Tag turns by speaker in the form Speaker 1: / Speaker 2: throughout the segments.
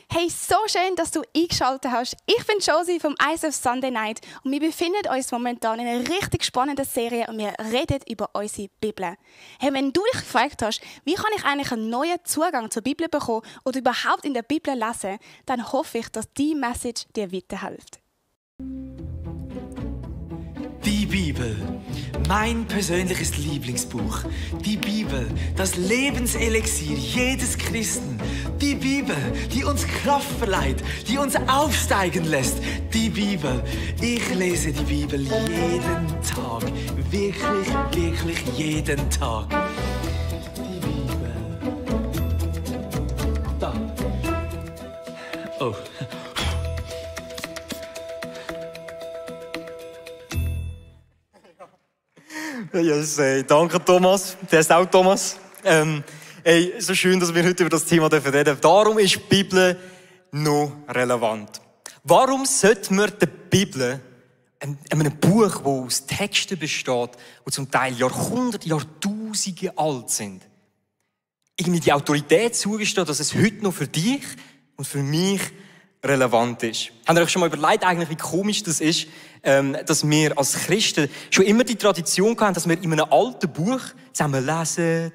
Speaker 1: Hey, so schön, dass du eingeschaltet hast. Ich bin Josie vom ISF Sunday Night und wir befinden uns momentan in einer richtig spannenden Serie und wir reden über unsere Bibel. Hey, wenn du dich gefragt hast, wie kann ich eigentlich einen neuen Zugang zur Bibel bekommen oder überhaupt in der Bibel lesen, dann hoffe ich, dass diese Message dir weiterhilft.
Speaker 2: Die Bibel, mein persönliches Lieblingsbuch. Die Bibel, das Lebenselixier jedes Christen. Die Bibel, die uns Kraft verleiht, die uns aufsteigen lässt. Die Bibel, ich lese die Bibel jeden Tag. Wirklich, wirklich jeden Tag. Die Bibel. Da. Oh.
Speaker 3: Yes, danke Thomas. Der ist auch Thomas. So schön, dass wir heute über das Thema reden dürfen. Darum ist die Bibel noch relevant. Warum sollte man der Bibel, einem Buch, das aus Texten besteht, die zum Teil Jahrhunderte, Jahrtausende alt sind, irgendwie die Autorität zugestehen, dass es heute noch für dich und für mich relevant ist? Habt ihr euch schon mal überlegt, eigentlich, wie komisch das ist, dass wir als Christen schon immer die Tradition haben, dass wir in einem alten Buch zusammen lesen,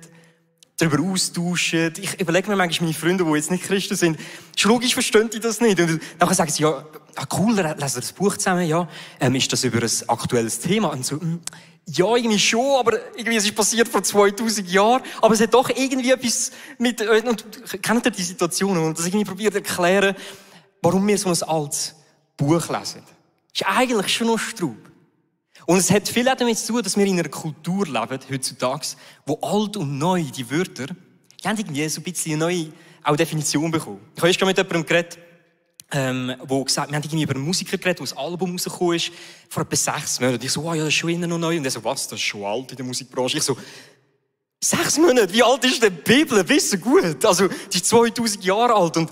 Speaker 3: darüber austauschen. Ich überlege mir manchmal meine Freunde, die jetzt nicht Christen sind, logisch verstehen die das nicht. Und nachher sagen sie, ja, cool, lesen wir das Buch zusammen, ja. Ist das über ein aktuelles Thema? Und so, ja, irgendwie schon, aber irgendwie es ist passiert vor 2000 Jahren. Aber es hat doch irgendwie etwas mit, und kennt ihr die Situationen? Und das irgendwie probiert zu erklären, warum wir so ein altes Buch lesen. Ist eigentlich schon noch Straub. Und es hat viel damit zu tun, dass wir in einer Kultur leben, heutzutage, wo alt und neu, die Wörter, die haben irgendwie so ein bisschen eine neue auch Definition bekommen. Ich habe erst mit jemandem geredet, wo gesagt, wir haben irgendwie über einen Musiker geredet, der ein Album rausgekommen ist, vor etwa 6 Monaten. Ich so, ja, das ist schon immer noch neu. Und er so, was, das ist schon alt in der Musikbranche. Ich so, 6 Monate, wie alt ist denn die Bibel? Wissen gut. Also, die ist 2000 Jahre alt. Und,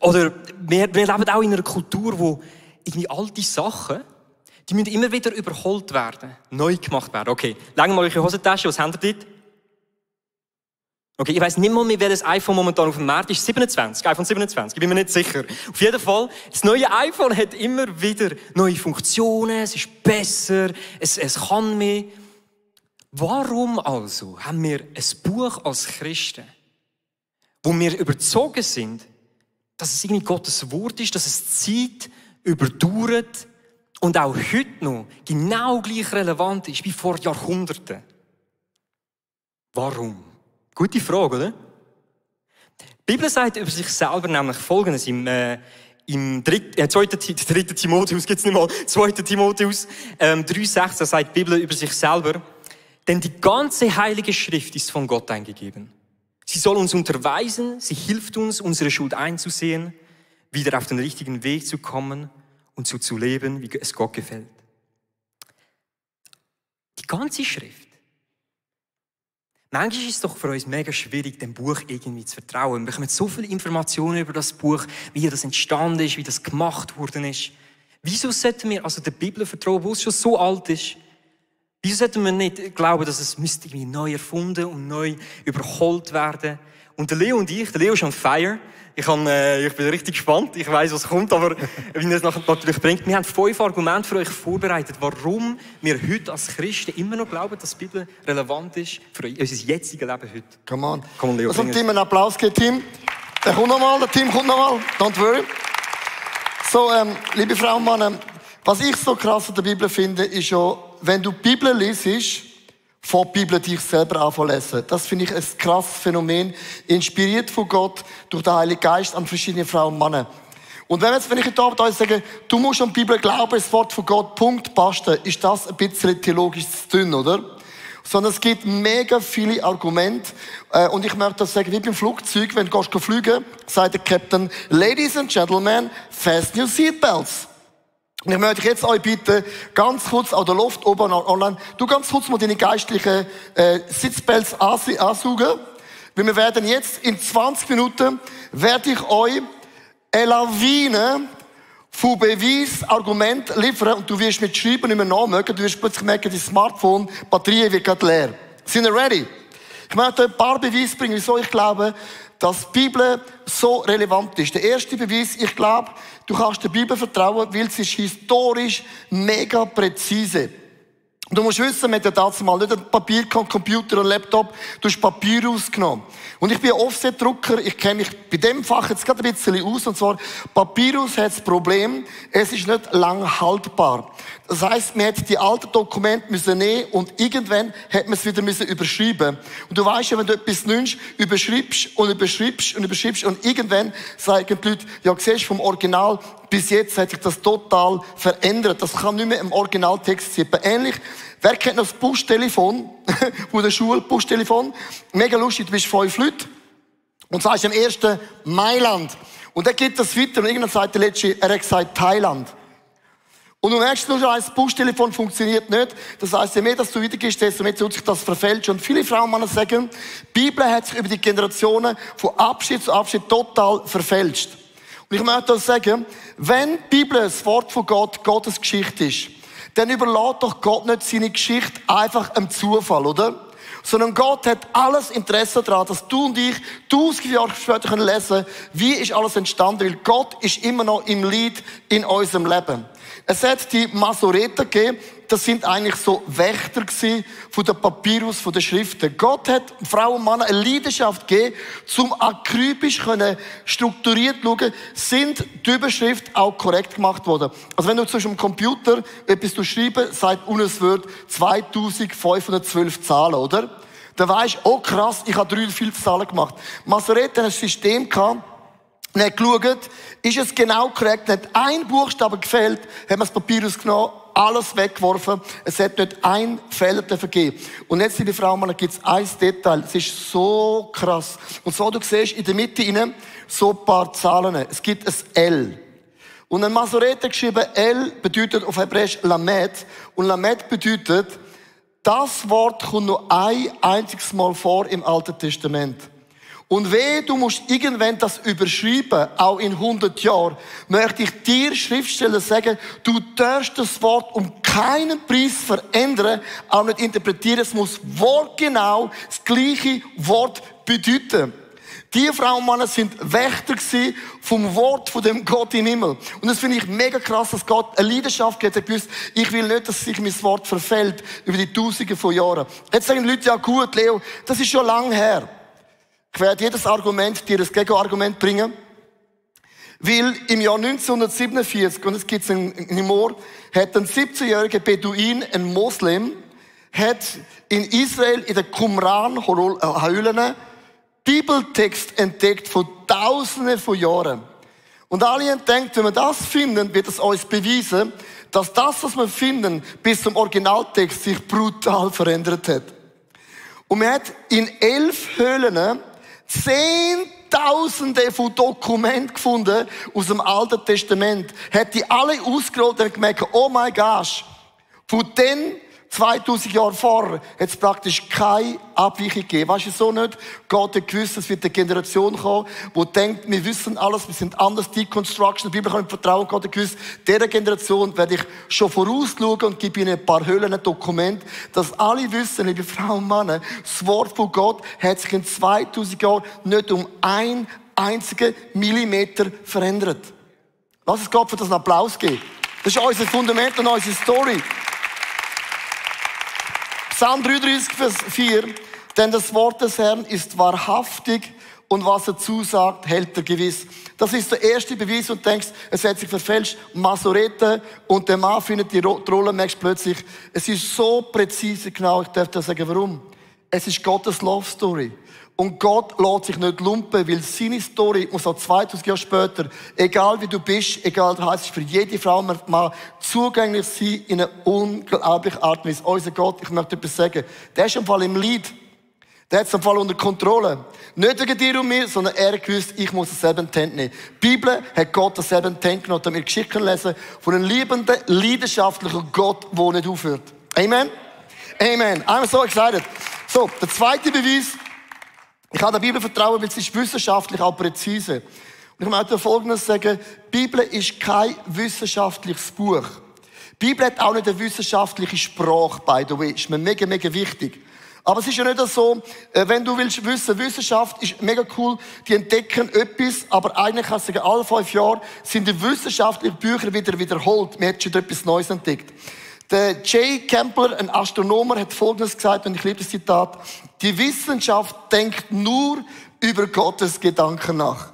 Speaker 3: oder wir leben auch in einer Kultur, wo irgendwie alte Sachen, die müssen immer wieder überholt werden, neu gemacht werden. Okay, legen wir mal eure Hosentasche, was habt ihr dort? Okay, ich weiss nicht mal mehr, welches iPhone momentan auf dem Markt ist. 27, iPhone 27, ich bin mir nicht sicher. Auf jeden Fall, das neue iPhone hat immer wieder neue Funktionen, es ist besser, es kann mehr. Warum also haben wir ein Buch als Christen, wo wir überzogen sind, dass es irgendwie Gottes Wort ist, dass es Zeit überdauert und auch heute noch genau gleich relevant ist wie vor Jahrhunderten? Warum? Gute Frage, oder? Die Bibel sagt über sich selber nämlich Folgendes im 3. Timotheus, gibt's nicht mal, 2. Timotheus 3,16 sagt die Bibel über sich selber, denn die ganze Heilige Schrift ist von Gott eingegeben. Sie soll uns unterweisen, sie hilft uns, unsere Schuld einzusehen, wieder auf den richtigen Weg zu kommen und so zu leben, wie es Gott gefällt. Die ganze Schrift. Manchmal ist es doch für uns mega schwierig, dem Buch irgendwie zu vertrauen. Wir bekommen so viele Informationen über das Buch, wie das entstanden ist, wie das gemacht worden ist. Wieso sollten wir also der Bibel vertrauen, wo es schon so alt ist? Wieso sollten wir nicht glauben, dass es müsste irgendwie neu erfunden und neu überholt werden? Und der Leo und ich, der Leo ist on fire. Ich bin richtig gespannt. Ich weiss, was kommt, aber wie er es natürlich bringt. Wir haben 5 Argumente für euch vorbereitet, warum wir heute als Christen immer noch glauben, dass die Bibel relevant ist für unser jetziges Leben heute.
Speaker 4: Come on.
Speaker 3: Komm, Leo.
Speaker 4: Also, Tim, einen Applaus geben, Tim. Der Tim kommt nochmal. Don't worry. So, liebe Frauen und Männer, was ich so krass an der Bibel finde, ist ja, wenn du die Bibel liest, von die Bibel dich selber anzulesen. Das finde ich ein krasses Phänomen, inspiriert von Gott durch den Heiligen Geist an verschiedene Frauen und Männer. Und wenn ich heute Abend euch sage, du musst an die Bibel glauben, das Wort von Gott, Punkt, basta, ist das ein bisschen theologisch zu dünn, oder? Sondern es gibt mega viele Argumente. Und ich möchte das sagen, wie beim Flugzeug, wenn du fliegen gehst, sagt der Captain, Ladies and Gentlemen, fasten your seatbelts. Und ich möchte jetzt euch bitten, ganz kurz an der Luft oben online, du ganz kurz mal deine geistlichen Sitzbelts ansaugen. Weil wir werden jetzt in 20 Minuten, werde ich euch eine Lawine von Beweis, Argument liefern und du wirst mit Schreiben nicht mehr nachmerken, du wirst plötzlich merken, dein Smartphone, die Batterie wird gerade leer. Sind ihr ready? Ich möchte ein paar Beweise bringen, wieso ich glaube, dass die Bibel so relevant ist. Der erste Beweis, ich glaube, du kannst der Bibel vertrauen, weil sie ist historisch mega präzise. Du musst wissen, man hat ja damals nicht ein Papier, Computer und Laptop, du hast Papyrus genommen. Und ich bin ein Offset-Drucker, ich kenne mich bei dem Fach jetzt gerade ein bisschen aus, und zwar, Papyrus hat das Problem, es ist nicht lang haltbar. Das heisst, man hat die alten Dokumente nehmen und irgendwann hat man es wieder überschreiben. Und du weisst ja, wenn du etwas nimmst, überschreibst und irgendwann sagen die Leute, ja, siehst du, vom Original bis jetzt hat sich das total verändert. Das kann nicht mehr im Originaltext sein. Ähnlich, wer kennt noch das Buschtelefon? Von der Schule, Buschtelefon. Mega lustig, du bist 5 Leute. Und sagst am ersten Mailand. Und dann geht das weiter. Und irgendwann sagt der Letzte, er hat gesagt Thailand. Und du merkst, das Buschtelefon funktioniert nicht. Das heisst, je mehr dass du weitergehst, desto mehr tut sich das verfälschen. Und viele Frauen und Männer sagen, die Bibel hat sich über die Generationen von Abschnitt zu Abschnitt total verfälscht. Und ich möchte auch sagen, wenn die Bibel das Wort von Gott, Gottes Geschichte ist, dann überlässt doch Gott nicht seine Geschichte einfach einem Zufall, oder? Sondern Gott hat alles Interesse daran, dass du und ich 1000 Jahre später lesen können, wie ist alles entstanden, weil Gott ist immer noch im Lied in unserem Leben. Es hat die Masoreter gegeben, das sind eigentlich so Wächter gewesen von der Papyrus, von den Schriften. Gott hat Frauen und Männer eine Leidenschaft gegeben, zum akribisch strukturiert schauen, sind die Überschrift auch korrekt gemacht worden. Also wenn du zwischen dem Computer etwas schreiben, sagt es wird 2512 Zahlen, oder? Dann weisst du, oh krass, ich habe 3 viele Zahlen gemacht. Masoreter hat ein System gehabt, und er hat geschaut, ist es genau korrekt, hat ein Buchstabe gefehlt, hat man das Papyrus genommen, alles weggeworfen, es hat nicht ein Fehler vergeben. Und jetzt, liebe Frauen, gibt es ein Detail, es ist so krass. Und so, du siehst in der Mitte rein, so ein paar Zahlen. Es gibt ein L. Und ein Masoret hat geschrieben, L bedeutet auf Hebräisch Lamed. Und Lamed bedeutet, das Wort kommt nur ein einziges Mal vor im Alten Testament. Und wehe, du musst irgendwann das überschreiben, auch in 100 Jahren, möchte ich dir, Schriftsteller, sagen, du darfst das Wort um keinen Preis verändern, auch nicht interpretieren. Es muss wortgenau das gleiche Wort bedeuten. Die Frauen und Männer sind Wächter vom Wort von dem Gott im Himmel. Und das finde ich mega krass, dass Gott eine Leidenschaft hat. Er gewusst, ich will nicht, dass sich mein Wort verfällt über die Tausende von Jahren. Jetzt sagen die Leute, ja gut, Leo, das ist schon lange her. Ich werde jedes Argument dir ein Gegenargument bringen. Weil im Jahr 1947, und es gibt es in Moor, hat ein 17-jähriger Beduin, ein Moslem, hat in Israel in den Qumran-Höhlen Bibeltext entdeckt von Tausenden von Jahren. Und alle haben gedacht, wenn wir das finden, wird es uns beweisen, dass das, was wir finden, bis zum Originaltext sich brutal verändert hat. Und man hat in 11 Höhlen Zehntausende von Dokumenten gefunden aus dem Alten Testament. Hat die alle ausgerollt und gemerkt, oh mein Gott, von den 2000 Jahren vorher hat es praktisch keine Abweichung gegeben. Weißt du so nicht? Gott hat gewusst, es wird eine Generation kommen, die denkt, wir wissen alles, wir sind anders, Deconstruction, die Bibel kann nicht vertrauen. Gott hat gewusst, dieser Generation werde ich schon vorausschauen und gebe ihnen ein paar Höhlen, ein Dokument, dass alle wissen, liebe Frauen und Männer, das Wort von Gott hat sich in 2000 Jahren nicht um einen einzigen Millimeter verändert. Lass es Gott für das einen Applaus geben. Das ist unser Fundament und unsere Story. Psalm 33, Vers 4. Denn das Wort des Herrn ist wahrhaftig und was er zusagt, hält er gewiss. Das ist der erste Beweis und du denkst, es hat sich verfälscht. Masorete und der Mann findet die Rolle, merkst plötzlich, es ist so präzise genau, ich darf dir sagen, warum. Es ist Gottes Love Story. Und Gott lässt sich nicht lumpen, weil seine Story muss auch 2000 Jahre später, egal wie du bist, egal du heisst, für jede Frau und Mann zugänglich sein in einer unglaublichen Art und Weise. Unser Gott, ich möchte etwas sagen, der ist im Fall im Lied. Der hat es im Fall unter Kontrolle. Nicht wegen dir und mir, sondern er gewusst, ich muss das selber in die Hand nehmen. Die Bibel hat Gott das selber in die Hand genommen, damit wir Geschichten lesen von einem liebenden, leidenschaftlichen Gott, der nicht aufhört. Amen? Amen. I'm so excited. So, der zweite Beweis. Ich habe der Bibel vertrauen, weil sie ist wissenschaftlich auch präzise. Und ich möchte Folgendes sagen. Die Bibel ist kein wissenschaftliches Buch. Die Bibel hat auch nicht eine wissenschaftliche Sprache, by the way. Ist mir mega, mega wichtig. Aber es ist ja nicht so, wenn du willst wissen, Wissenschaft ist mega cool, die entdecken etwas, aber eigentlich kannst du sagen, alle 5 Jahre sind die wissenschaftlichen Bücher wieder wiederholt. Man hat schon etwas Neues entdeckt. Der Jay Campbell, ein Astronomer, hat Folgendes gesagt, und ich liebe das Zitat: Die Wissenschaft denkt nur über Gottes Gedanken nach.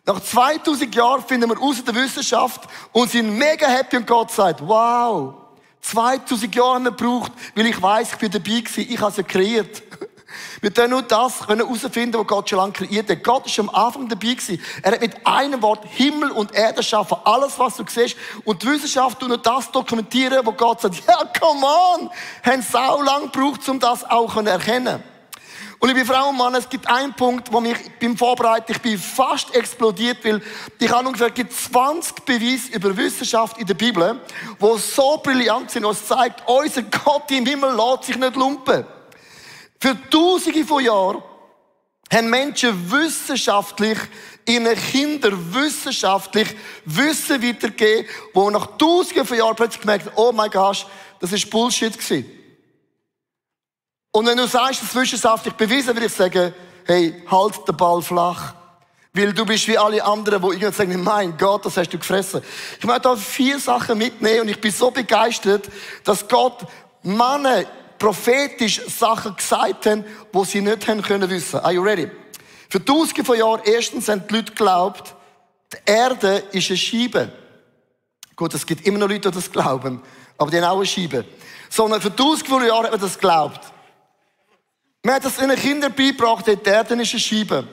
Speaker 4: Nach 2000 Jahren finden wir aus der Wissenschaft und sind mega happy und Gott sagt, wow, 2000 Jahre haben wir gebraucht, weil ich weiss, ich bin dabei gewesen, ich habe es ja kreiert. Wir können nur das herausfinden, was Gott schon lange kreiert hat. Gott ist schon am Anfang dabei gewesen. Er hat mit einem Wort Himmel und Erde geschaffen. Alles, was du siehst. Und die Wissenschaft tut nur das dokumentieren, wo Gott sagt, ja, come on! Haben sau lang gebraucht, um das auch zu erkennen. Und liebe Frauen und Männer, es gibt einen Punkt, wo mich beim Vorbereiten, ich bin fast explodiert, weil ich habe ungefähr 20 Beweise über Wissenschaft in der Bibel, die so brillant sind, was zeigt, unser Gott im Himmel lässt sich nicht lumpen. Für Tausende von Jahren haben Menschen wissenschaftlich ihren Kindern wissenschaftlich Wissen weitergegeben, wo nach Tausenden von Jahren plötzlich gemerkt haben, oh mein Gott, das ist Bullshit gewesen. Und wenn du sagst, das ist wissenschaftlich bewiesen, würde ich sagen, hey, halt den Ball flach. Weil du bist wie alle anderen, die irgendwann sagen, mein Gott, das hast du gefressen. Ich möchte da 4 Sachen mitnehmen und ich bin so begeistert, dass Gott Männer prophetisch Sachen gesagt haben, die sie nicht haben können wissen. Are you ready? Für Tausende von Jahren, erstens haben die Leute geglaubt, die Erde ist eine Scheibe. Gut, es gibt immer noch Leute, die das glauben, aber die haben auch eine Scheibe. Sondern für Tausende von Jahren hat man das geglaubt. Man hat das in den Kindern beigebracht, die Erde ist eine Scheibe.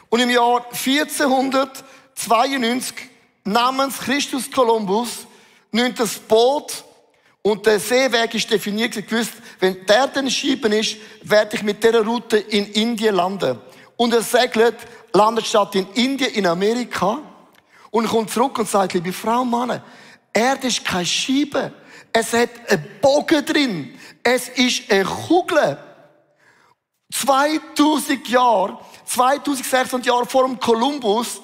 Speaker 4: Und im Jahr 1492 namens Christus Kolumbus nimmt das Boot und der Seeweg ist definiert, gewusst, wenn die Erde eine Scheibe ist, werde ich mit dieser Route in Indien landen. Und er segelt, landet statt in Indien in Amerika und kommt zurück und sagt, liebe Frau und Mann, Erde ist keine Scheibe. Es hat einen Bogen drin. Es ist eine Kugel. 2600 Jahre vor dem Kolumbus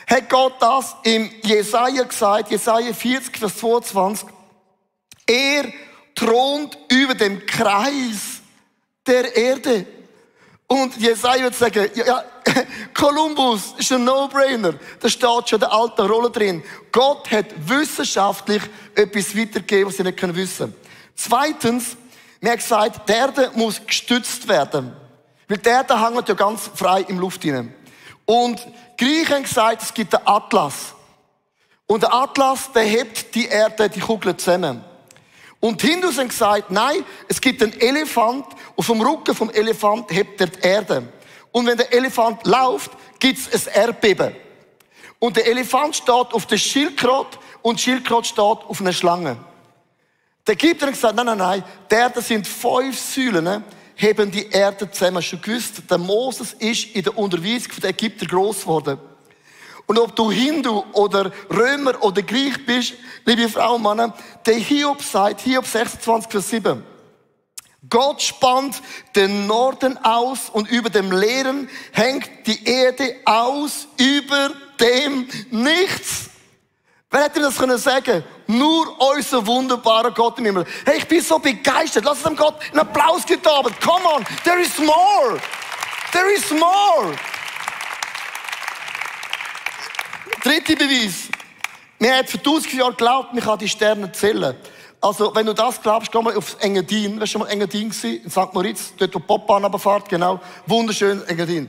Speaker 4: hat Gott das im Jesaja gesagt, Jesaja 40, Vers 22. Er thront über dem Kreis der Erde. Und Jesaja wird sagen, ja, Kolumbus ist ein No-Brainer. Da steht schon der alte Rolle drin. Gott hat wissenschaftlich etwas weitergegeben, was sie nicht wissen können. Zweitens, wir haben gesagt, die Erde muss gestützt werden. Weil die Erde hängt ja ganz frei in der Luft hinein. Und die Griechen haben gesagt, es gibt einen Atlas. Und der Atlas, der hebt die Erde, die Kugel zusammen. Und die Hindus haben gesagt, nein, es gibt einen Elefant, und vom Rücken vom Elefant hebt er die Erde. Und wenn der Elefant läuft, gibt es ein Erdbeben. Und der Elefant steht auf der Schildkröte und die Schildkröte steht auf einer Schlange. Der Ägypter hat gesagt, nein, die Erde sind 5 Säulen, heben die Erde zusammen. Hast du gewusst, der Moses ist in der Unterweisung der Ägypter gross geworden. Und ob du Hindu oder Römer oder Griech bist, liebe Frauen und Männer, der Hiob sagt, Hiob 26, Vers 7, Gott spannt den Norden aus und über dem Leeren hängt die Erde aus, über dem Nichts. Wer hätte das können sagen? Nur unser wunderbarer Gott im Himmel. Hey, ich bin so begeistert. Lass uns dem Gott einen Applaus geben. Come on, there is more. There is more. Dritter Beweis. Wir haben für 1000 Jahre geglaubt, man kann die Sterne zählen. Also, wenn du das glaubst, geh mal aufs Engadin. Warst du schon mal Engadin gewesen? In St. Moritz, dort wo die Popbahn runterfährt, genau. Wunderschön, Engadin.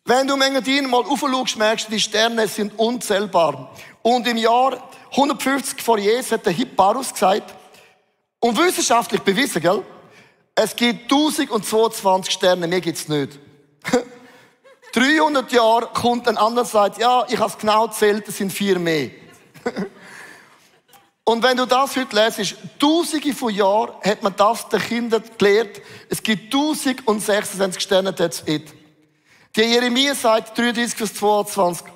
Speaker 4: Wenn du im Engadin mal raufschaust, merkst du, die Sterne sind unzählbar. Und im Jahr 150 vor Jesus hat der Hipparchus gesagt, und wissenschaftlich bewiesen, gell? Es gibt 1022 Sterne, mehr gibt's nicht. 300 Jahre kommt ein anderer und sagt, ja, ich habe es genau gezählt, es sind 4 mehr. Und wenn du das heute lesest, Tausende von Jahren hat man das den Kindern gelehrt. Es gibt 1026 Sterne, that's it. Der Jeremia sagt, 33 bis 22,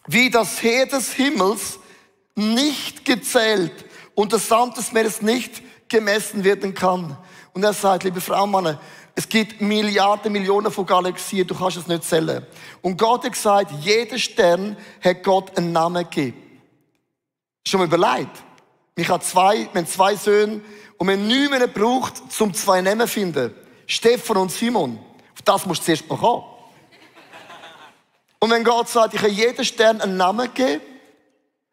Speaker 4: wie das Heer des Himmels nicht gezählt und der Sand des Meeres nicht gemessen werden kann. Und er sagt, liebe Frau und Mann, es gibt Milliarden, Millionen von Galaxien, du kannst es nicht zählen. Und Gott hat gesagt, jeder Stern hat Gott einen Namen gegeben. Schon mal überlegt? Wir haben 2 Söhne und wir haben 9 mehr gebraucht, um 2 Namen zu finden. Stefan und Simon. Auf das musst du zuerst mal kommen. Und wenn Gott sagt, ich habe jedem Stern einen Namen gegeben,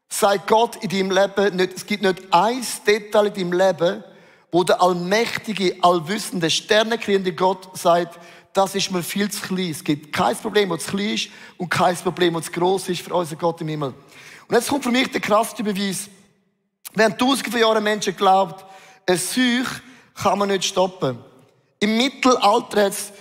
Speaker 4: sagt Gott in deinem Leben nicht, es gibt nicht ein Detail in deinem Leben, wo der allmächtige, allwissende, sternekriegende Gott sagt, das ist mir viel zu klein. Es gibt kein Problem, das zu klein ist und kein Problem, das zu gross ist für unseren Gott im Himmel. Und jetzt kommt für mich der krasseste Beweis. Während tausende von Jahren Menschen glaubt, eine Seuche kann man nicht stoppen. Im Mittelalter hat es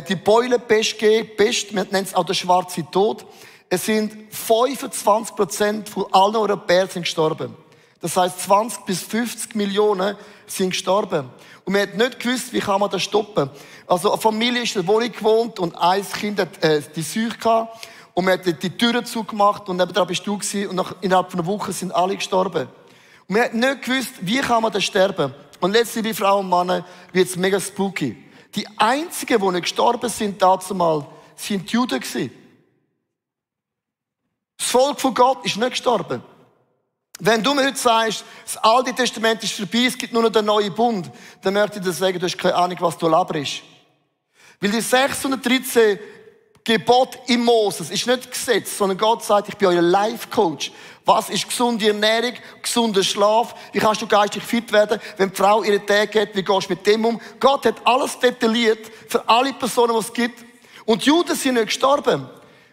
Speaker 4: die Beulenpest gegeben, Pest, man nennt es auch der schwarze Tod. Es sind 25% von allen Europäern sind gestorben. Das heisst, 20 bis 50 Millionen sind gestorben. Und man hat nicht gewusst, wie kann man das stoppen. Also eine Familie ist in der Wohnung gewohnt und ein Kind hat die Seuche gehabt. Und man hat die Türen zugemacht und nebenan bist du gewesen. Und innerhalb von einer Woche sind alle gestorben. Und man hat nicht gewusst, wie kann man das sterben. Und letztlich, wie Frauen und Männer, wird es mega spooky. Die einzigen, die nicht gestorben sind, dazumal, sind die Juden gewesen. Das Volk von Gott ist nicht gestorben. Wenn du mir heute sagst, das Alte Testament ist vorbei, es gibt nur noch den neuen Bund, dann möchte ich dir sagen, du hast keine Ahnung, was du laberst. Weil die 613 Gebote im Moses ist nicht Gesetz, sondern Gott sagt, ich bin euer Life-Coach. Was ist gesunde Ernährung, gesunder Schlaf? Wie kannst du geistig fit werden, wenn die Frau ihre Tage hat? Wie gehst du mit dem um? Gott hat alles detailliert für alle Personen, die es gibt. Und die Juden sind nicht gestorben.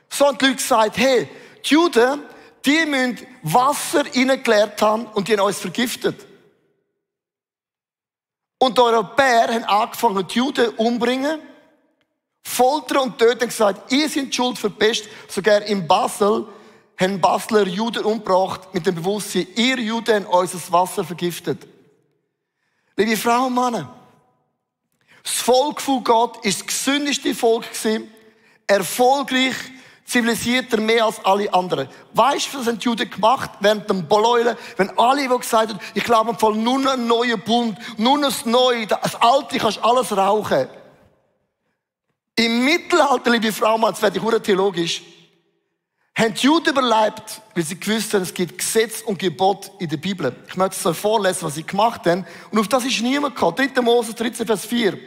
Speaker 4: Sondern die Leute gesagt, hey, die Juden, die müssen Wasser reingeleert haben und die haben uns vergiftet. Und die Europäer haben angefangen, die Juden umzubringen, foltern und töten und gesagt, ihr seid schuld für die Pest. Sogar in Basel haben Basler Juden umgebracht mit dem Bewusstsein, ihr Juden haben unser Wasser vergiftet. Liebe Frauen und Männer, das Volk von Gott ist das gesündeste Volk gewesen, erfolgreich, zivilisierter mehr als alle anderen. Weißt du, was haben die Juden gemacht während dem Beläulen? Wenn alle, die gesagt haben, ich glaube im Fall nur noch einen neuen Bund, nur noch das Neue, das Alte kannst alles rauchen. Im Mittelalter, liebe Frau, jetzt werde ich nur theologisch, haben die Juden überlebt, weil sie gewusst haben, es gibt Gesetz und Gebot in der Bibel. Ich möchte es euch vorlesen, was sie gemacht haben. Und auf das ist niemand gekommen. 3. Mose 13, Vers 4.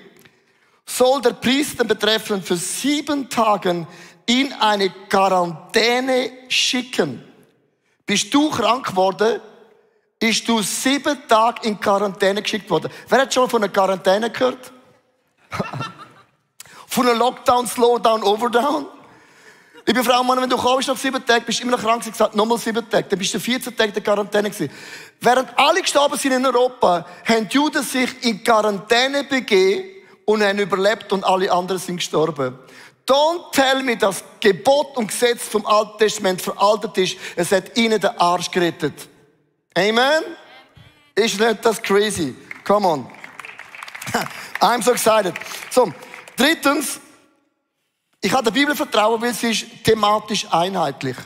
Speaker 4: Soll der Priester betreffend für 7 Tage in eine Quarantäne schicken. Bist du krank geworden, bist du 7 Tage in Quarantäne geschickt worden. Wer hat schon von einer Quarantäne gehört? Von einem Lockdown, Slowdown, Overdown? Liebe Frau und Mann, wenn du kommst nach 7 Tagen, bist du immer noch krank gesagt, nochmal 7 Tage. Dann bist du 14 Tage in der Quarantäne gewesen. Während alle gestorben sind in Europa, haben die Juden sich in Quarantäne begeben und haben überlebt und alle anderen sind gestorben. Don't tell me, dass Gebot und Gesetz vom Alten Testament veraltet ist. Es hat ihnen den Arsch gerettet. Amen? Ist nicht das crazy? Come on. I'm so excited. So, drittens, ich habe der Bibel vertrauen, weil sie ist thematisch einheitlich.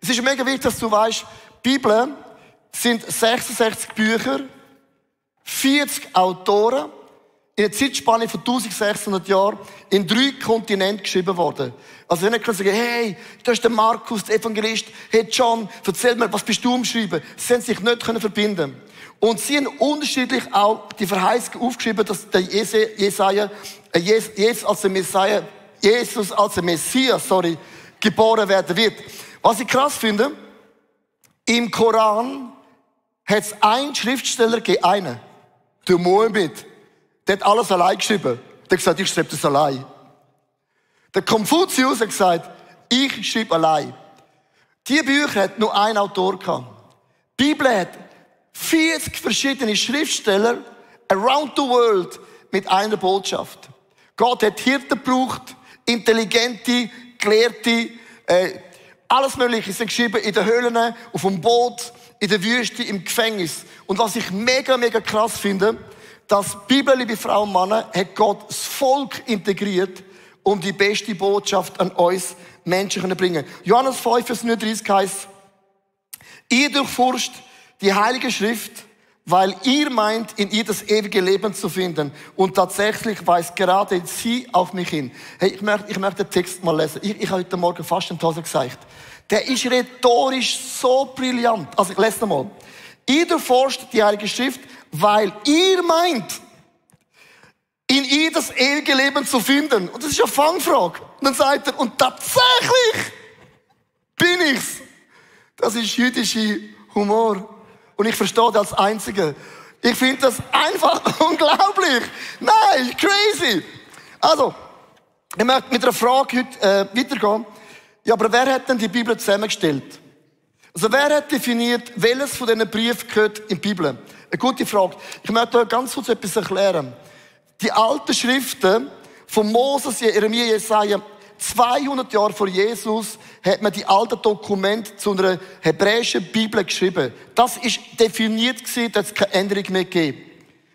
Speaker 4: Es ist mega wichtig, dass du weißt, die Bibel sind 66 Bücher, 40 Autoren, in einer Zeitspanne von 1600 Jahren in 3 Kontinenten geschrieben worden. Also wenn ich sagen, hey, da ist der Markus, der Evangelist, hey John, erzähl mir, was bist du umschreiben? Sie haben sich nicht verbinden. Und sie haben unterschiedlich auch die Verheißung aufgeschrieben, dass der Jesus als der Messias, geboren werden wird. Was ich krass finde, im Koran hat es einen Schriftsteller gegeben, einen, der Mohammed. Der hat alles allein geschrieben. Der hat gesagt, ich schreibe das allein. Der Konfuzius hat gesagt, ich schreibe allein. Diese Bücher hat nur ein Autor gehabt. Die Bibel hat 40 verschiedene Schriftsteller around the world mit einer Botschaft. Gott hat Hirten gebraucht, intelligente, Gelehrte, alles Mögliche sind geschrieben in den Höhlen, auf dem Boot, in der Wüste, im Gefängnis. Und was ich mega, mega krass finde, dass die Bibel, liebe Frauen und Männer, hat Gott das Volk integriert, um die beste Botschaft an uns Menschen zu bringen. Johannes 5, Vers 39 heißt, ihr durchforscht die Heilige Schrift, weil ihr meint, in ihr das ewige Leben zu finden. Und tatsächlich weist gerade sie auf mich hin. Hey, ich möchte den Text mal lesen. Ich habe heute Morgen fast den Tod gesagt. Der ist rhetorisch so brillant. Also, ich lese mal. Ihr durchforscht die Heilige Schrift, weil ihr meint, in ihr das ewige Leben zu finden. Und das ist eine Fangfrage. Und dann sagt er, und tatsächlich bin ich's. Das ist jüdischer Humor. Und ich verstehe das als Einzige. Ich finde das einfach unglaublich. Nein, crazy. Also, ich möchte mit einer Frage heute weitergehen. Ja, aber wer hat denn die Bibel zusammengestellt? Also wer hat definiert, welches von diesen Briefen gehört in die Bibel? Eine gute Frage. Ich möchte euch ganz kurz etwas erklären. Die alten Schriften von Moses, Jeremia, Jesaja, 200 Jahre vor Jesus, hat man die alten Dokumente zu einer hebräischen Bibel geschrieben. Das ist definiert gewesen, dass es keine Änderung mehr gegeben.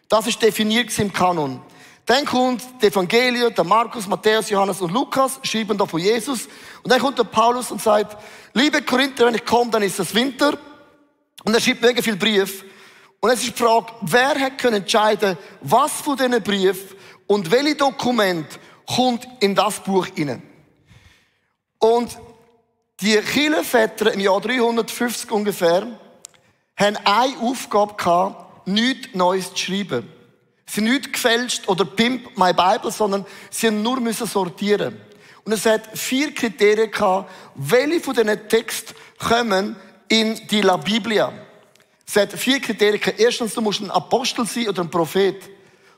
Speaker 4: Das ist definiert im Kanon. Dann kommt die Evangelien, der Markus, Matthäus, Johannes und Lukas, schreiben da von Jesus. Und dann kommt der Paulus und sagt, liebe Korinther, wenn ich komme, dann ist es Winter. Und er schreibt mega viele Briefe. Und es ist die Frage, wer hat entscheiden, was von diesen Briefen und welche Dokument kommt in das Buch hinein. Und die Kirchenväter im Jahr 350 ungefähr haben eine Aufgabe gehabt, nichts Neues zu schreiben. Sie haben nicht gefälscht oder Pimp My Bible, sondern sie haben nur sortieren. Und es hat 4 Kriterien gehabt, welche von diesen Texten kommen in die La Biblia. Es hat 4 Kriterien gehabt. Erstens, du musst ein Apostel sein oder ein Prophet.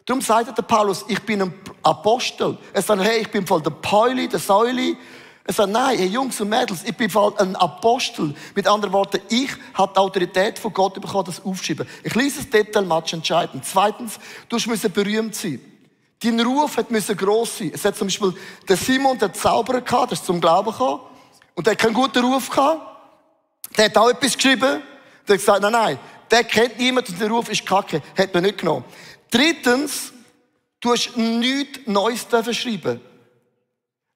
Speaker 4: Darum sagt der Paulus, ich bin ein Apostel. Er sagt, hey, ich bin voll der Pauli, der Säuli. Er sagt, nein, hey Jungs und Mädels, ich bin voll ein Apostel. Mit anderen Worten, ich habe die Autorität von Gott bekommen, das aufschreiben. Ich lese das Detail, match entscheidend. Zweitens, du musst berühmt sein. Dein Ruf musste gross sein. Es hat zum Beispiel der Simon, der Zauberer gehabt, der ist zum Glauben gekommen. Und der hat keinen guten Ruf gehabt. Der hat auch etwas geschrieben. Der hat gesagt, nein, der kennt niemand und der Ruf ist kacke. Hat man nicht genommen. Drittens, du hast nichts Neues schreiben.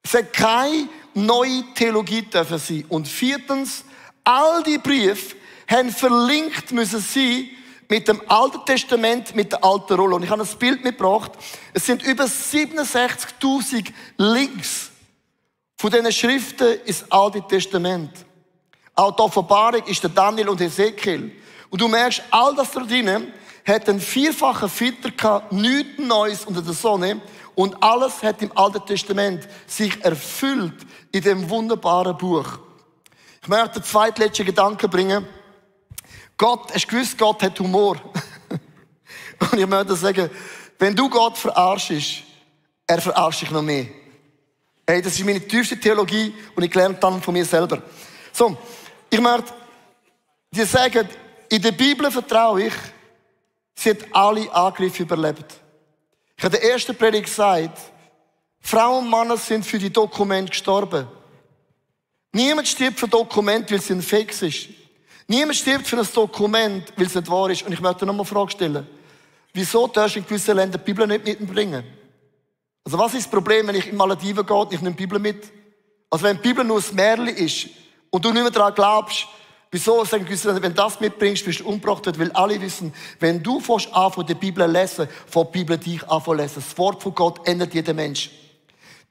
Speaker 4: Es hat keine neue Theologie dürfen sein. Und viertens, all die Briefe haben verlinkt müssen sein mit dem Alten Testament, mit der alten Rolle. Und ich habe ein Bild mitgebracht. Es sind über 67.000 Links von diesen Schriften ins Alte Testament. Auch die Offenbarung ist der Daniel und Ezekiel. Und du merkst, all das da drinnen hat einen 4-fachen Filter gehabt, nichts Neues unter der Sonne. Und alles hat im Alten Testament sich erfüllt in dem wunderbaren Buch. Ich möchte den zweitletzten Gedanken bringen. Gott, hast du gewusst, Gott hat Humor. Und ich möchte sagen, wenn du Gott verarschst, er verarscht dich noch mehr. Hey, das ist meine tiefste Theologie und ich lerne dann von mir selber. So, ich möchte dir sagen, in der Bibel vertraue ich, sie hat alle Angriffe überlebt. Ich habe in der ersten Predigt gesagt, Frauen und Männer sind für die Dokumente gestorben. Niemand stirbt für Dokumente, weil es ein Fake ist. Niemand stirbt für ein Dokument, weil es nicht wahr ist. Und ich möchte noch mal eine Frage stellen. Wieso darfst du in gewissen Ländern die Bibel nicht mitbringen? Also was ist das Problem, wenn ich in Malediven gehe und ich nehme die Bibel mit? Also wenn die Bibel nur ein Märchen ist und du nicht mehr daran glaubst, wieso sagen gewisse Länder, wenn du das mitbringst, wirst du umgebracht werden, weil alle wissen, wenn du anfängst, die Bibel zu lesen, fängt die Bibel dich an zu lesen. Das Wort von Gott ändert jeden Mensch.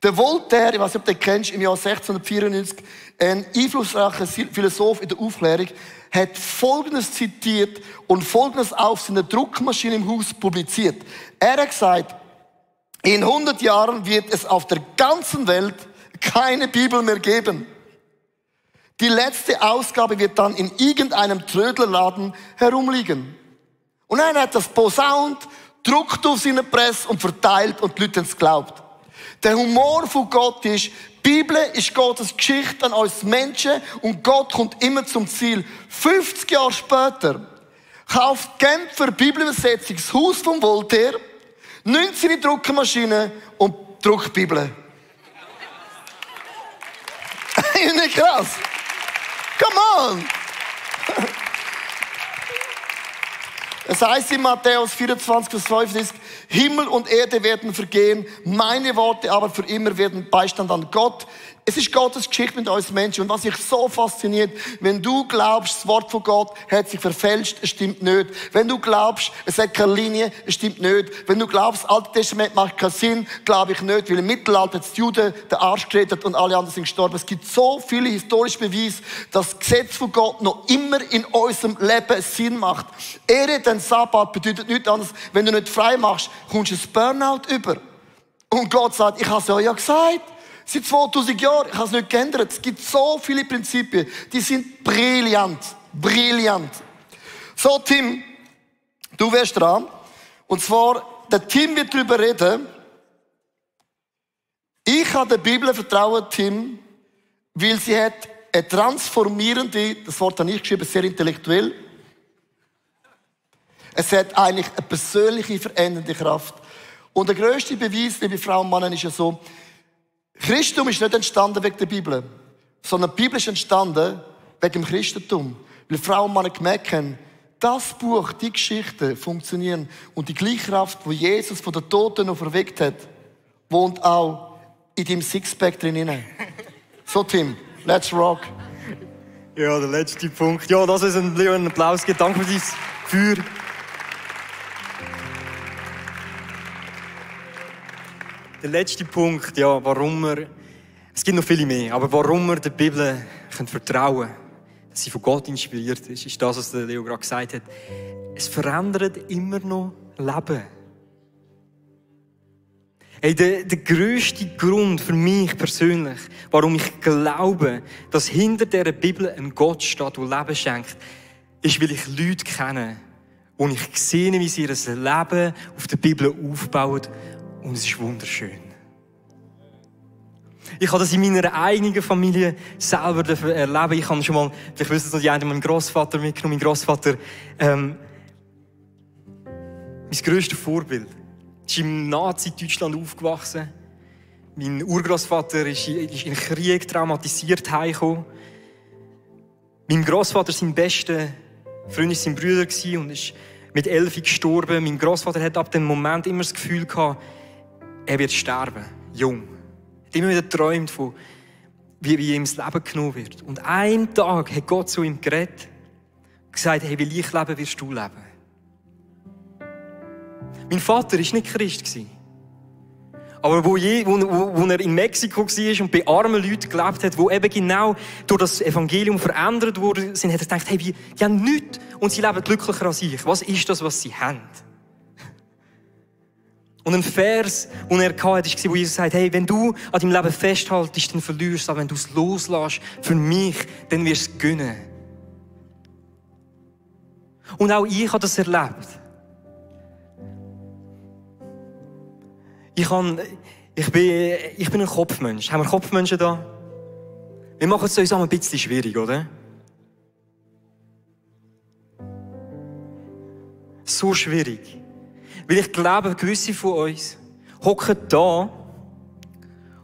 Speaker 4: Der Voltaire, ich weiß nicht, ob du den kennst, im Jahr 1694, ein einflussreicher Philosoph in der Aufklärung, hat Folgendes zitiert und Folgendes auf seiner Druckmaschine im Haus publiziert. Er hat gesagt, in 100 Jahren wird es auf der ganzen Welt keine Bibel mehr geben. Die letzte Ausgabe wird dann in irgendeinem Trödlerladen herumliegen. Und er hat das posaunt, druckt auf seine Presse und verteilt und die Leute haben es geglaubt. Der Humor von Gott ist, die Bibel ist Gottes Geschichte an uns Menschen und Gott kommt immer zum Ziel. 50 Jahre später kauft die Genfer Bibelübersetzung das Haus von Voltaire, 19 Druckermaschinen und druckt die Bibel. Ist nicht krass? Come on! Es heißt in Matthäus 24, Vers 35, Himmel und Erde werden vergehen, meine Worte aber für immer werden Beistand an Gott. Es ist Gottes Geschichte mit uns Menschen. Und was mich so fasziniert, wenn du glaubst, das Wort von Gott hat sich verfälscht, es stimmt nicht. Wenn du glaubst, es hat keine Linie, es stimmt nicht. Wenn du glaubst, das Alte Testament macht keinen Sinn, glaube ich nicht, weil im Mittelalter die Juden den Arsch gerettet und alle anderen sind gestorben. Es gibt so viele historische Beweise, dass das Gesetz von Gott noch immer in unserem Leben Sinn macht. Ehre den Sabbat bedeutet nichts anderes, wenn du nicht frei machst, kommst du ein Burnout über. Und Gott sagt, ich habe es euch ja gesagt. Seit 2000 Jahren, ich habe es nicht geändert. Es gibt so viele Prinzipien, die sind brillant. Brillant. So, Tim, du wärst dran. Und zwar, der Tim wird darüber reden. Ich habe der Bibel vertrauen, Tim, weil sie hat eine transformierende, das Wort habe ich geschrieben, sehr intellektuell. Es hat eigentlich eine persönliche, verändernde Kraft. Und der grösste Beweis, liebe Frauen und Männer, ist ja so, Christentum ist nicht entstanden wegen der Bibel, sondern die Bibel ist entstanden wegen dem Christentum. Weil Frauen und Männer gemerkt haben, das Buch, die Geschichten funktionieren und die gleiche Kraft, die Jesus von den Toten noch verweckt hat, wohnt auch in deinem Sixpack drin. So, Tim, let's rock.
Speaker 3: Ja, der letzte Punkt. Ja, das ist ein Applaus. Danke für dein Feuer. Der letzte Punkt, ja, warum wir, es gibt noch viele mehr, aber warum wir der Bibel vertrauen können, dass sie von Gott inspiriert ist das, was Leo gerade gesagt hat. Es verändert immer noch Leben. Hey, der grösste Grund für mich persönlich, warum ich glaube, dass hinter dieser Bibel ein Gott steht, der Leben schenkt, ist, weil ich Leute kenne und ich sehe, wie sie ihr Leben auf der Bibel aufbauen. Und es ist wunderschön. Ich habe das in meiner eigenen Familie selber erleben. Ich habe schon mal, ich wüsste es noch, die einen meinen Grossvater mitgenommen. Mein Grossvater, mein grösstes Vorbild. Er ist im Nazi-Deutschland aufgewachsen. Mein Urgroßvater ist in den Krieg traumatisiert heimgekommen. Mein Grossvater, sein bester Freund, war sein Bruder und ist mit 11 gestorben. Mein Grossvater hat ab dem Moment immer das Gefühl gehabt, er wird sterben, jung. Er hat immer wieder geträumt von, wie ihm das Leben genommen wird. Und einen Tag hat Gott zu ihm geredet und gesagt, hey, weil ich lebe, wirst du leben. Mein Vater war nicht Christ. Aber wo er in Mexiko war und bei armen Leuten gelebt hat, die eben genau durch das Evangelium verändert worden sind, hat er gedacht, hey, die haben nichts und sie leben glücklicher als ich. Was ist das, was sie haben? Und ein Vers, den er hatte, war, wo Jesus sagt, hey, wenn du an deinem Leben festhaltest, dann verlierst du, aber wenn du es loslässt für mich, dann wirst du es gönnen. Und auch ich habe das erlebt. Ich bin ein Kopfmensch. Haben wir Kopfmenschen da? Wir machen es uns ein bisschen schwierig, oder? So schwierig. Weil ich glaube, gewisse von uns hocken da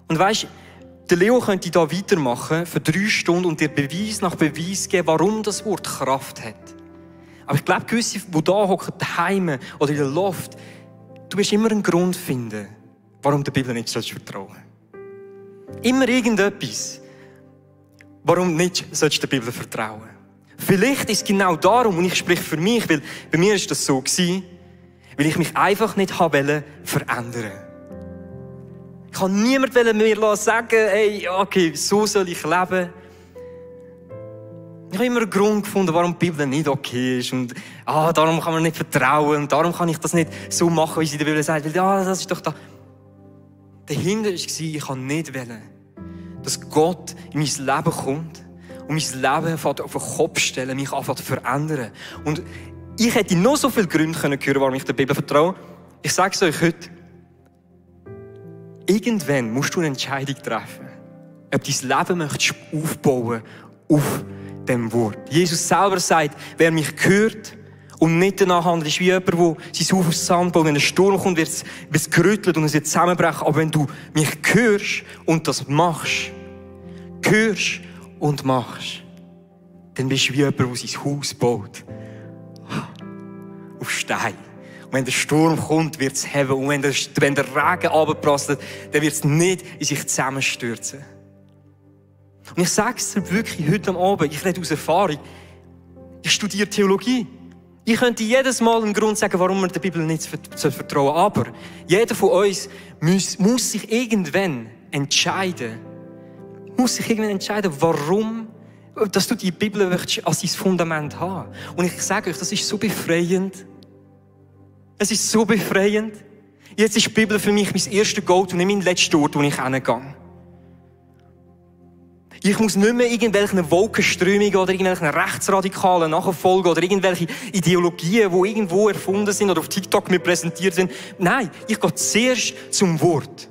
Speaker 3: und weisst, der Leo könnte da weitermachen für 3 Stunden und dir Beweis nach Beweis geben, warum das Wort Kraft hat. Aber ich glaube, gewisse, die da hocken, daheim oder in der Loft, du wirst immer einen Grund finden, warum der Bibel nicht vertrauen sollst. Immer irgendetwas, warum nicht sollst du der Bibel vertrauen. Vielleicht ist es genau darum, und ich spreche für mich, weil bei mir ist das so gewesen, weil ich mich einfach nicht verändern wollte. Ich kann niemand mir sagen, hey, okay, so soll ich leben. Ich habe immer einen Grund gefunden, warum die Bibel nicht okay ist. Und darum kann man nicht vertrauen. Und darum kann ich das nicht so machen, wie sie in der Bibel sagt. Weil das ist doch da. Dahinter war, ich kann nicht wollen, dass Gott in mein Leben kommt und mein Leben auf den Kopf stellen, mich anfängt zu verändern. Und ich hätte noch so viele Gründe hören können, warum ich der Bibel vertraue. Ich sage es euch heute. Irgendwann musst du eine Entscheidung treffen, ob du dein Leben möchtest aufbauen auf dem Wort. Jesus selber sagt, wer mich hört und nicht danach handelt, ist wie jemand, der sein Haus aufs Sand baut. Wenn ein Sturm kommt, wird es gerüttelt und es wird zusammenbrechen. Aber wenn du mich hörst und das machst, dann bist du wie jemand, der sein Haus baut. Auf Stein. Und wenn der Sturm kommt, wird es heben. Und wenn der Regen runterprasselt, dann wird es nicht in sich zusammenstürzen. Und ich sage es dir wirklich heute am Abend, ich rede aus Erfahrung, ich studiere Theologie. Ich könnte jedes Mal einen Grund sagen, warum man der Bibel nicht vertrauen soll. Aber jeder von uns muss sich irgendwann entscheiden, warum dass du die Bibel als dein Fundament haben willst. Und ich sage euch, das ist so befreiend. Es ist so befreiend. Jetzt ist die Bibel für mich mein erster Go-To, nicht mein letzter Ort, wo ich hingehe. Ich muss nicht mehr irgendwelchen Wolkenströmungen oder irgendwelchen Rechtsradikalen nachfolgen oder irgendwelche Ideologien, die irgendwo erfunden sind oder auf TikTok mir präsentiert sind. Nein, ich gehe zuerst zum Wort.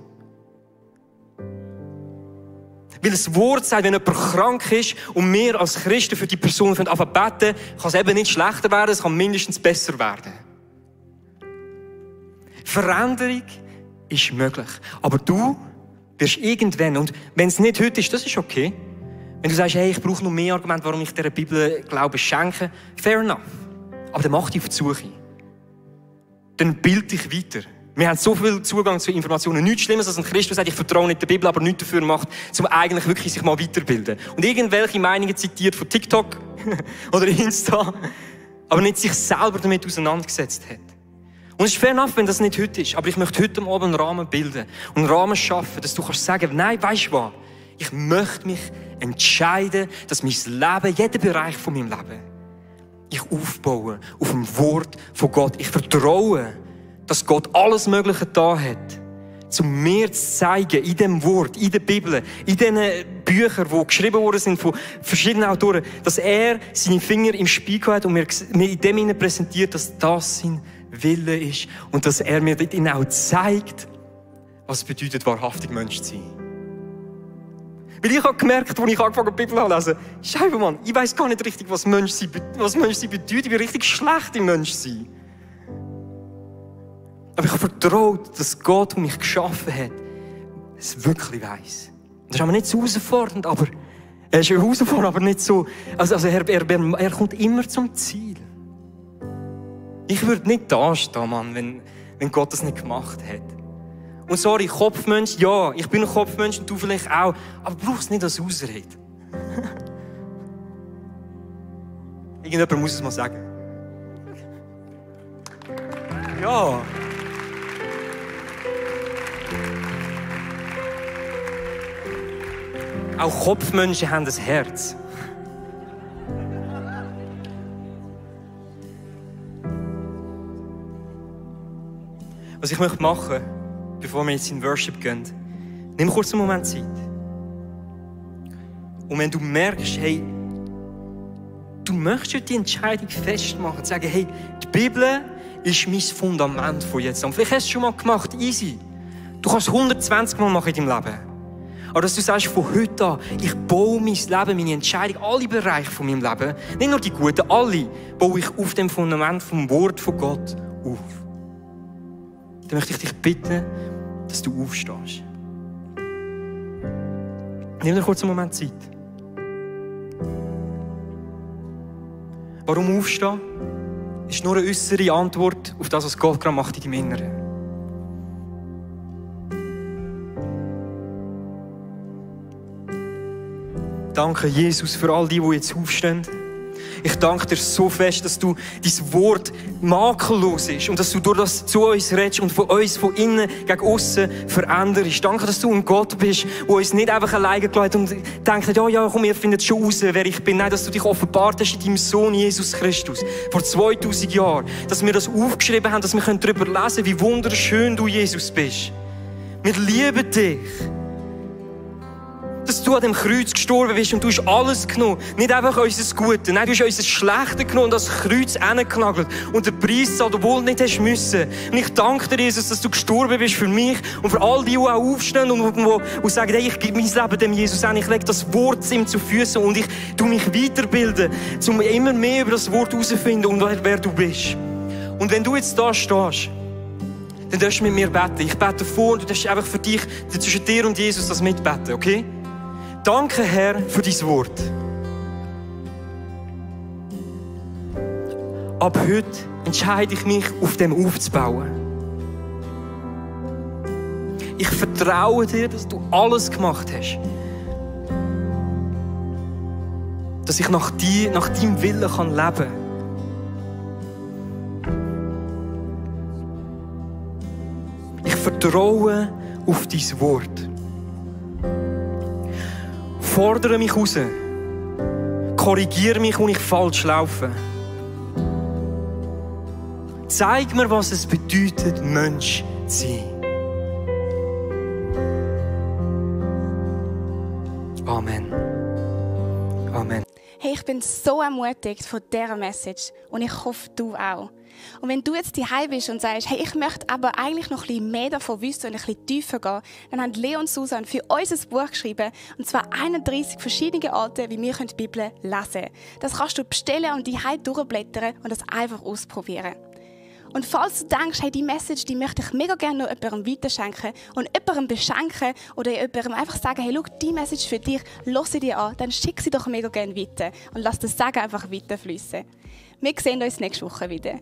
Speaker 3: Weil das Wort sagt, wenn jemand krank ist und wir als Christen für die Person beten, kann es eben nicht schlechter werden, es kann mindestens besser werden. Veränderung ist möglich. Aber du wirst irgendwann, und wenn es nicht heute ist, das ist okay. Wenn du sagst, hey, ich brauche noch mehr Argumente, warum ich dieser Bibel Glauben schenke, fair enough. Aber dann mach dich auf die Suche. Dann bild dich weiter. Wir haben so viel Zugang zu Informationen. Nichts Schlimmes als ein Christ, der sagt, ich vertraue nicht der Bibel, aber nichts dafür macht, um eigentlich wirklich sich mal weiterbilden. Und irgendwelche Meinungen zitiert von TikTok oder Insta, aber nicht sich selber damit auseinandergesetzt hat. Und es ist fair enough, wenn das nicht heute ist. Aber ich möchte heute Abend einen Rahmen bilden und einen Rahmen schaffen, dass du kannst sagen, nein, weisst du was? Ich möchte mich entscheiden, dass mein Leben, jeder Bereich von meinem Leben, ich aufbaue auf dem Wort von Gott. Ich vertraue, dass Gott alles Mögliche da hat, um mir zu zeigen, in dem Wort, in der Bibel, in diesen Büchern, die geschrieben worden sind von verschiedenen Autoren, dass er seine Finger im Spiegel hat und mir in dem präsentiert, dass das sein Wille ist und dass er mir dort auch zeigt, was es bedeutet, wahrhaftig Mensch zu sein. Weil ich habe gemerkt, als ich angefangen habe, die Bibel zu lesen, Scheibe, Mann, ich weiss gar nicht richtig, was Menschsein bedeutet. Ich bin richtig schlecht im Menschsein. Aber ich habe vertraut, dass Gott, der mich geschaffen hat, es wirklich weiss. Das ist aber nicht so herausfordernd, aber er ist herausfordernd, aber nicht so. Also er kommt immer zum Ziel. Ich würde nicht da stehen, Mann, wenn Gott das nicht gemacht hat. Und sorry, Kopfmensch, ja, ich bin ein Kopfmensch und du vielleicht auch, aber brauchst es nicht als Ausrede. Irgendjemand muss es mal sagen. Ja. Auch Kopfmenschen haben ein Herz. Was ich möchte machen, bevor wir jetzt in Worship gehen, nimm kurz einen Moment Zeit. Und wenn du merkst, hey, du möchtest die Entscheidung festmachen, sagen, hey, die Bibel ist mein Fundament von jetzt an. Vielleicht hast du es schon mal gemacht, easy. Du kannst es 120 Mal machen in deinem Leben. Aber dass du sagst, von heute an, ich baue mein Leben, meine Entscheidung, alle Bereiche von meinem Leben, nicht nur die guten, alle, baue ich auf dem Fundament vom Wort von Gott auf. Dann möchte ich dich bitten, dass du aufstehst. Nimm dir kurz einen Moment Zeit. Warum aufstehen? Ist nur eine äußere Antwort auf das, was Gott gerade macht in deinem Inneren. Danke, Jesus, für all die jetzt aufstehen. Ich danke dir so fest, dass du dein Wort makellos ist und dass du durch das zu uns redest und von uns von innen gegen aussen veränderst. Danke, dass du ein Gott bist, der uns nicht einfach alleine gelassen und denkt, ja, komm, ihr findet schon raus, wer ich bin. Nein, dass du dich offenbart hast in deinem Sohn Jesus Christus vor 2000 Jahren. Dass wir das aufgeschrieben haben, dass wir darüber lesen können, wie wunderschön du Jesus bist. Wir lieben dich. Dass du an dem Kreuz gestorben bist und du hast alles genommen. Nicht einfach unser Gute, nein, du hast unser Schlechtes genommen und das Kreuz hingenagelt und den Preis zahlt, obwohl du nicht hast müssen. Und ich danke dir, Jesus, dass du gestorben bist für mich und für all die, die auch aufstehen und sagen, hey, ich gebe mein Leben dem Jesus an, ich lege das Wort ihm zu Füßen und ich tue mich weiterbilden, um immer mehr über das Wort herauszufinden und wer du bist. Und wenn du jetzt da stehst, dann darfst du mit mir beten. Ich bete vor und du darfst einfach für dich, zwischen dir und Jesus, das mitbeten, okay? Danke, Herr, für dein Wort. Ab heute entscheide ich mich, auf dem aufzubauen. Ich vertraue dir, dass du alles gemacht hast, dass ich nach deinem Willen leben kann. Ich vertraue auf dein Wort. Fordere mich raus. Korrigiere mich, wo ich falsch laufe. Zeig mir, was es bedeutet, Mensch zu sein. Amen. Amen.
Speaker 1: Hey, ich bin so ermutigt von dieser Message und ich hoffe, du auch. Und wenn du jetzt daheim bist und sagst, hey, ich möchte aber eigentlich noch ein bisschen mehr davon wissen und ein bisschen tiefer gehen, dann haben Leo und Susan für uns ein Buch geschrieben, und zwar 31 verschiedene Arten, wie wir die Bibel lesen können. Das kannst du bestellen und daheim durchblättern und das einfach ausprobieren. Und falls du denkst, hey, die Message, die möchte ich mega gerne noch jemandem weiterschenken und jemandem beschenken oder jemandem einfach sagen, hey, schau, die Message für dich, hör sie dir an, dann schick sie doch mega gerne weiter und lass das Sagen einfach weiterfließen. Wir sehen uns nächste Woche wieder.